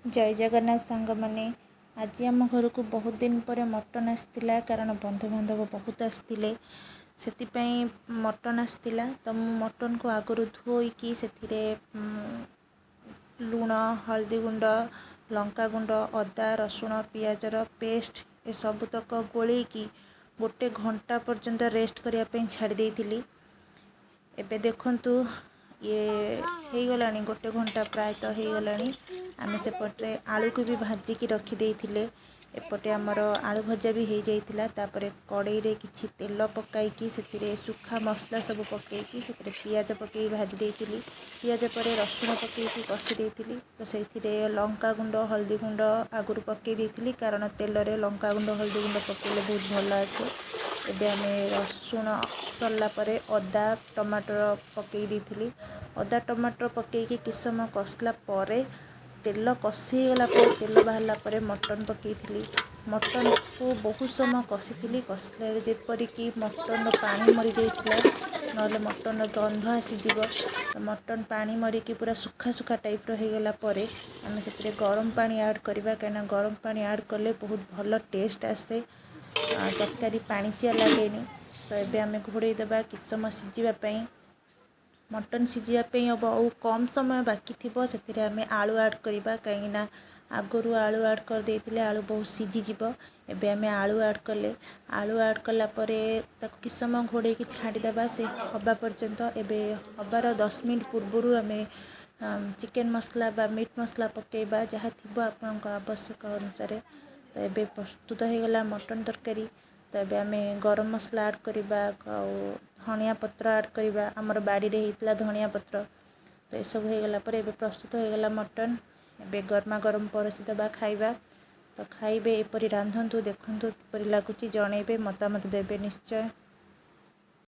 ଜୟ ଜଗନ୍ନାଥ ସାଙ୍ଗମାନେ। ଆଜି ଆମ ଘରକୁ ବହୁତ ଦିନ ପରେ ମଟନ୍ ଆସିଥିଲା, କାରଣ ବନ୍ଧୁବାନ୍ଧବ ବହୁତ ଆସିଥିଲେ, ସେଥିପାଇଁ ମଟନ୍ ଆସିଥିଲା। ତ ମୁଁ ମଟନ୍କୁ ଆଗରୁ ଧୋଇକି ସେଥିରେ ଲୁଣ, ହଳଦୀ ଗୁଣ୍ଡ, ଲଙ୍କା ଗୁଣ୍ଡ, ଅଦା ରସୁଣ ପିଆଜର ପେଷ୍ଟ ଏସବୁତକ ଗୋଳେଇକି ଗୋଟେ ଘଣ୍ଟା ପର୍ଯ୍ୟନ୍ତ ରେଷ୍ଟ କରିବା ପାଇଁ ଛାଡ଼ି ଦେଇଥିଲି। ଏବେ ଦେଖନ୍ତୁ, ଇଏ ହେଇଗଲାଣି, ଗୋଟେ ଘଣ୍ଟା ପ୍ରାୟତଃ ହେଇଗଲାଣି। ଆମେ ସେପଟରେ ଆଳୁକୁ ବି ଭାଜିକି ରଖିଦେଇଥିଲେ, ଏପଟେ ଆମର ଆଳୁ ଭଜା ବି ହେଇଯାଇଥିଲା। ତାପରେ କଡ଼େଇରେ କିଛି ତେଲ ପକାଇକି ସେଥିରେ ଶୁଖା ମସଲା ସବୁ ପକାଇକି ସେଥିରେ ପିଆଜ ପକାଇ ଭାଜି ଦେଇଥିଲି। ପିଆଜ ପରେ ରସୁଣ ପକାଇକି କଷି ଦେଇଥିଲି। ତ ସେଇଥିରେ ଲଙ୍କା ଗୁଣ୍ଡ, ହଳଦୀ ଗୁଣ୍ଡ ଆଗରୁ ପକାଇ ଦେଇଥିଲି, କାରଣ ତେଲରେ ଲଙ୍କା ଗୁଣ୍ଡ, ହଳଦୀ ଗୁଣ୍ଡ ପକାଇଲେ ବହୁତ ଭଲ ଆସେ। ଏବେ ଆମେ ରସୁଣ ସରିଲା ପରେ ଅଦା ଟମାଟର ପକାଇ ଦେଇଥିଲି। ଅଦା ଟମାଟର ପକାଇକି କିଛି ସମୟ କଷିଲା ପରେ, ତେଲ କଷି ହେଇଗଲା ପରେ, ତେଲ ବାହାରିଲା ପରେ ମଟନ୍ ପକାଇଥିଲି। ମଟନ୍କୁ ବହୁତ ସମୟ କଷିଥିଲି। କଷିଲା ଯେପରିକି ମଟନ୍ର ପାଣି ମରିଯାଇଥିଲା, ନହେଲେ ମଟନ୍ର ଗନ୍ଧ ଆସିଯିବ। ତ ମଟନ୍ ପାଣି ମରିକି ପୁରା ଶୁଖା ଶୁଖା ଟାଇପ୍ର ହେଇଗଲା ପରେ ଆମେ ସେଥିରେ ଗରମ ପାଣି ଆଡ଼୍ କରିବା, କାହିଁକିନା ଗରମ ପାଣି ଆଡ଼୍ କଲେ ବହୁତ ଭଲ ଟେଷ୍ଟ ଆସେ, ତରକାରୀ ପାଣିଚିଆ ଲାଗେନି। ତ ଏବେ ଆମେ ଘୋଡ଼େଇ ଦେବା କିଛି ସମୟ ସିଝିବା ପାଇଁ। ମଟନ୍ ସିଝିବା ପାଇଁ ଆଉ କମ୍ ସମୟ ବାକି ଥିବ, ସେଥିରେ ଆମେ ଆଳୁ ଆଡ଼୍ କରିବା, କାହିଁକିନା ଆଗରୁ ଆଳୁ ଆଡ଼୍ କରିଦେଇଥିଲେ ଆଳୁ ବହୁତ ସିଝିଯିବ। ଏବେ ଆମେ ଆଳୁ ଆଡ଼୍ କଲେ। ଆଳୁ ଆଡ଼୍ କଲା ପରେ ତାକୁ କିଛି ସମୟ ଘୋଡ଼େଇକି ଛାଡ଼ିଦେବା ସେ ହେବା ପର୍ଯ୍ୟନ୍ତ। ଏବେ ହେବାର 10 ମିନିଟ୍ ପୂର୍ବରୁ ଆମେ ଚିକେନ୍ ମସଲା ବା ମିଟ୍ ମସଲା ପକାଇବା, ଯାହା ଥିବ ଆପଣଙ୍କ ଆବଶ୍ୟକ ଅନୁସାରେ। ତ ଏବେ ପ୍ରସ୍ତୁତ ହେଇଗଲା ମଟନ୍ ତରକାରୀ। ତ ଏବେ ଆମେ ଗରମ ମସଲା ଆଡ଼୍ କରିବା ଆଉ ଧନିଆ ପତ୍ର ଆଡ଼୍ କରିବା। ଆମର ବାଡ଼ିରେ ହେଇଥିଲା ଧନିଆ ପତ୍ର। ତ ଏସବୁ ହେଇଗଲା ପରେ ଏବେ ପ୍ରସ୍ତୁତ ହେଇଗଲା ମଟନ୍। ଏବେ ଗରମା ଗରମ ପରସି ଦେବା, ଖାଇବା। ତ ଖାଇବେ, ଏପରି ରାନ୍ଧନ୍ତୁ, ଦେଖନ୍ତୁ କିପରି ଲାଗୁଛି, ଜଣେଇବେ, ମତାମତ ଦେବେ ନିଶ୍ଚୟ।